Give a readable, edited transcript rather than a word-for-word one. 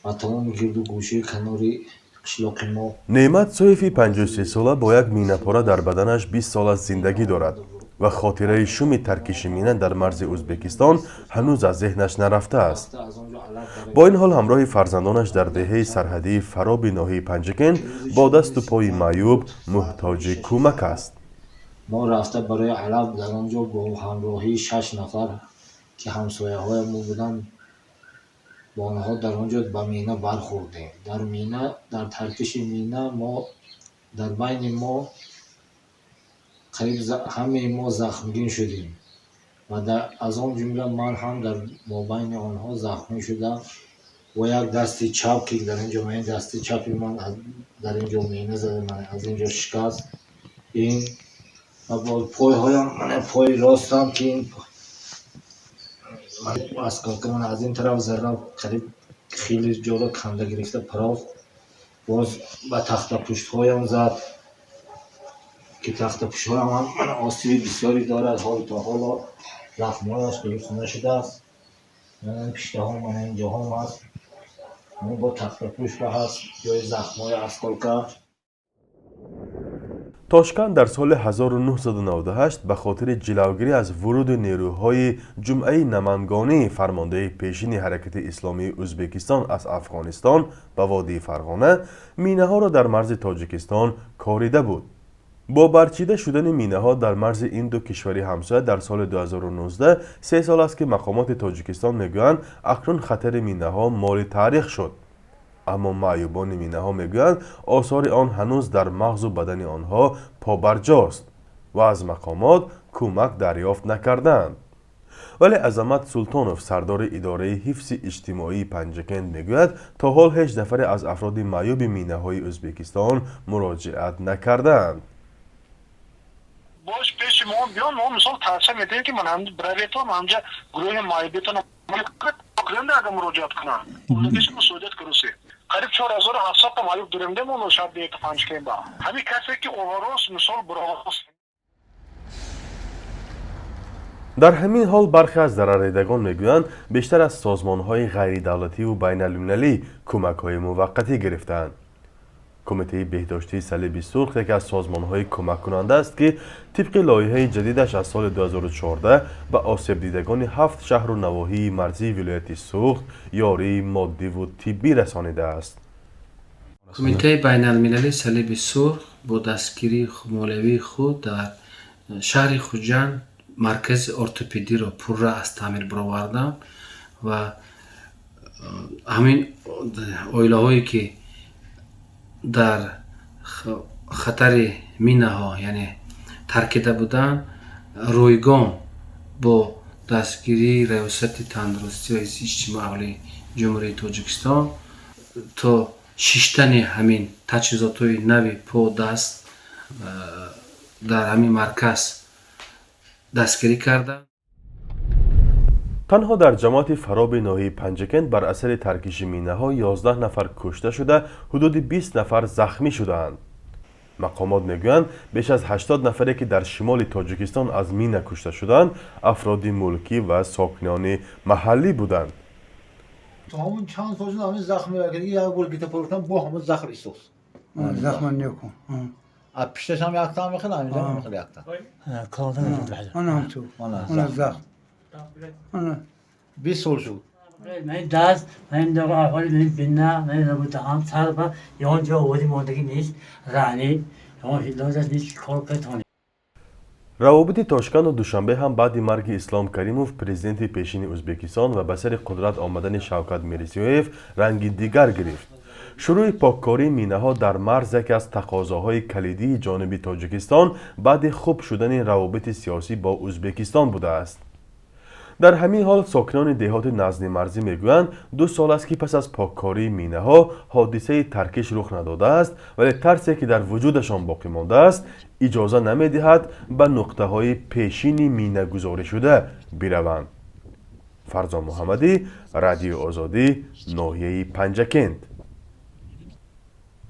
Ва тамоми гирду гӯшаи канори қишлоқи мо. Неъмат Соеви 53сола бо як минапора дар баданаш 20 сол аст зиндагӣ дорад ва хотираи шуми таркиши мина дар марзи Ӯзбекистон ҳанӯз аз зеҳнаш нарафтааст. Бо ин ҳол, ҳамроҳи фарзандонаш дар деҳаи сарҳадии Фароби ноҳияи Панҷакент бо дасту пои маъюб муҳтоҷи кӯмак аст. Мо рафта барои алаф дар он ҷо бо ҳамроҳии шаш нафар, ки ҳамсояҳои мо буданд, бо онҳо дар он ҷо ба мина бархӯрдем. Дар мина, дар таркиши мина мо дар байни мо қариб ҳамаи мо захмгин шудем ва аз он ҷумла ман ҳам дар мобайни онҳо захмӣ шудам бо як дасти чап, ки дар ин ҷо дасти чапи ман дар ин ҷо мина зада, аз ин ҷо шикаст ин ва бо пойҳоям, пои ростам, ки ин осколка ман аз ин тараф зада, қариб хеле ҷоро канда гирифта парофт. Боз ба тахтапуштҳоям зад, ки тахтапуштҳоям ҳам осиби бисёре дорад. Ҳол то ҳоло захмҳояш дуруст нашудааст. Пиштаҳо мана инҷоҳом ҳаст, бо тахтапушт ҳаст ҷои захмҳои осколка. Тошканд дар соли 1998 ба хотири ҷилавгирӣ аз вуруди нерӯҳои Ҷумъаи Намангонӣ, фармондеҳи пешини ҳаракати исломии Ӯзбекистон, аз Афғонистон ба водии Фарғона минаҳоро дар марзи Тоҷикистон корида буд. Бо барчида шудани минаҳо дар марзи ин ду кишвари ҳамсоя дар соли 2019 3 сол аст, ки мақомоти Тоҷикистон мегӯянд, акнун хатари минаҳо моли таърих шуд. Аммо маъюбони минаҳо мегӯянд, осори он ҳанӯз дар мағзу бадани онҳо побарҷост ва аз мақомот кӯмак дарёфт накардаанд. Вале Азамат Султонов, сардори идораи ҳифзи иҷтимоии Панҷакент, мегӯяд, то ҳол ҳеҷ нафаре аз афроди маъюби минаҳои Ӯзбекистон муроҷиат накардаанд. Бош, пеши мо биён, мо мисол тавсия медиҳем, ки ман бираведтон ҳамҷа, гурӯҳи маъюбиятон агар муроҷиат кунанд, мусоидат кунусе. Қариб 4700 та маъюб дорем демоно шаҳри Панҷкемба, ҳамин касе ки оворос мисол буровос. Дар ҳамин ҳол, бархе аз зарардидагон мегӯянд, бештар аз созмонҳои ғайридавлативу байналмилалӣ кӯмакҳои муваққатӣ гирифтаанд. Кумитаи беҳдоштии Салиби Сурх яке аз созмонҳои кӯмаккунанда аст, ки тибқи лоиҳаи ҷадидаш аз соли 2014 ба осебдидагони ҳафт шаҳру навоҳии марзии вилояти Суғд ёрии моддиву тиббӣ расонидааст. Кумитаи байналмилалии Салиби Сурх бо дастгирии молиявии худ дар шаҳри Хуҷанд маркази ортопедиро пурра аз таъмир баровардам ва ҳамин оилаҳое, ки дар хатари минаҳо, яъне таркида буданд, ройгон бо дастгирии Раёсати тандурустӣ ва ҳифзи иҷтимои аҳолии Ҷумҳурии Тоҷикистон то шиштани ҳамин таҷҳизотҳои нави по, даст дар ҳамин марказ дастгирӣ карданд. Танҳо дар ҷамоати Фароби ноҳияи Панҷакент бар асари таркиши минаҳо 11 нафар кушта шуда, ҳудуди 20 нафар захмӣ шудаанд. Мақомот мегӯянд, беш аз 80 нафаре, ки дар шимоли Тоҷикистон аз мина кушта шуданд, афроди мулкӣ ва сокинони маҳаллӣ буданд. Ҳамун чанд сол шуд, ҳамин захм, як бор гита пуртам, бо ҳамун захм исос. Захма некун. А пишташам якта мехел, ҳаминҷа мехел якта. Ана ҳамту. Ана захм. Ана. 20 сол шуд. Ман даст, ман аҳоли ман бина, ман рабутаам сарба ягон ҷо оводи мондагӣ нест, раъни ягон ҳилоҷаш нест, кор катони. Равобити Тошканду Душанбе ҳам баъди марги Ислом Каримов, президенти пешини Ӯзбекистон, ва ба сари қудрат омадани Шавкат Мирзиёев ранги дигар гирифт. Шурӯи поккории минаҳо дар марз яке аз тақозоҳои калидии ҷониби Тоҷикистон баъди хуб шудани равобити сиёсӣ бо Ӯзбекистон будааст. Дар ҳамин ҳол, сокинони деҳоти наздимарзӣ мегӯянд, 2 сол аст, ки пас аз поккории минаҳо ҳодисаи таркиш рух надодааст, вале тарсе, ки дар вуҷудашон боқӣ мондааст, иҷоза намедиҳад ба нуқтаҳои пешини минагузоришуда бираванд. Фарзон Муҳаммадӣ, Радиои Озодӣ, ноҳияи Панҷакент.